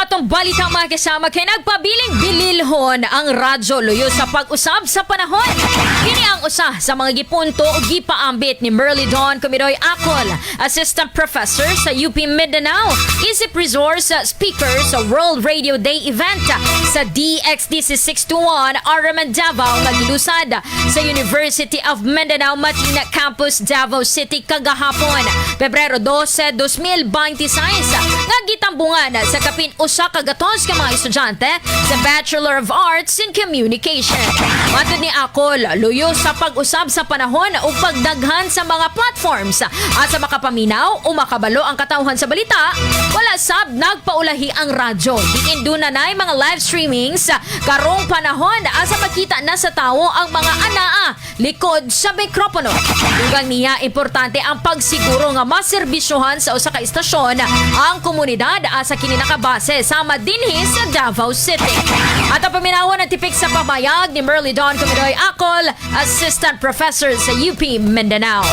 Sa atong balita, mga kasama, kay nagpabiling bililhon ang radyo luyo sa pag-usab sa panahon. Kini ang usa sa mga gipunto o gipaambit ni Merly Dawn Comidoy Acol, Assistant Professor sa UP Mindanao, isip resource speaker sa World Radio Day event sa DXDC 621 RM Davao nga gilusad sa University of Mindanao Matina Campus, Davao City kagahapon, Pebrero 12, 2026, nga gitambungan sa kapin 100 ka mga estudyante sa Bachelor of Arts in Communication. Matod ni Acol, luyo sa pag-usab sa panahon ug pagdaghan sa mga platforms at sa makapaminaw o makabalo ang katawhan sa balita, wala sab nagpaulahi ang radyo. Diin duna na'y mga live streamings karong panahon asa makita na sa tawo ang mga anaa likod sa mikropono. Dugang niya, importante ang pagsiguro nga maserbisyohan sa usa ka istasyon ang komunidad asa kini nakabase, sama dinhi sa Davao City. At ang paminawan ng tipik sa pamayag ni Merly Dawn Comidoy Acol, Assistant Professor sa UP Mindanao.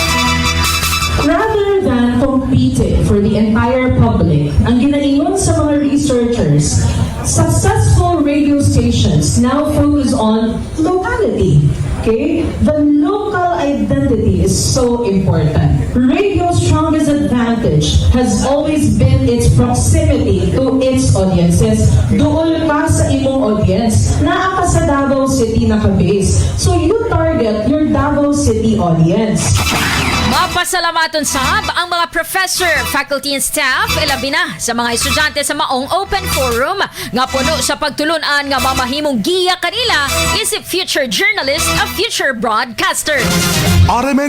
Rather than competing for the entire public, ang ginaingon sa mga researchers, successful radio stations now focus on locality. Okay? The local identity is so important. Radio's strongest advantage has always been its proximity to its audiences. Duol ka sa imong audience. Naa ka sa Davao City naka-base. So you target your Davao City audience. Mapasalamaton sab ang mga professor, faculty and staff, ilabi na sa mga estudyante sa maong open forum nga puno sa pagtulunan nga mamahimong giya kanila isip future journalist, a future broadcaster. RMN.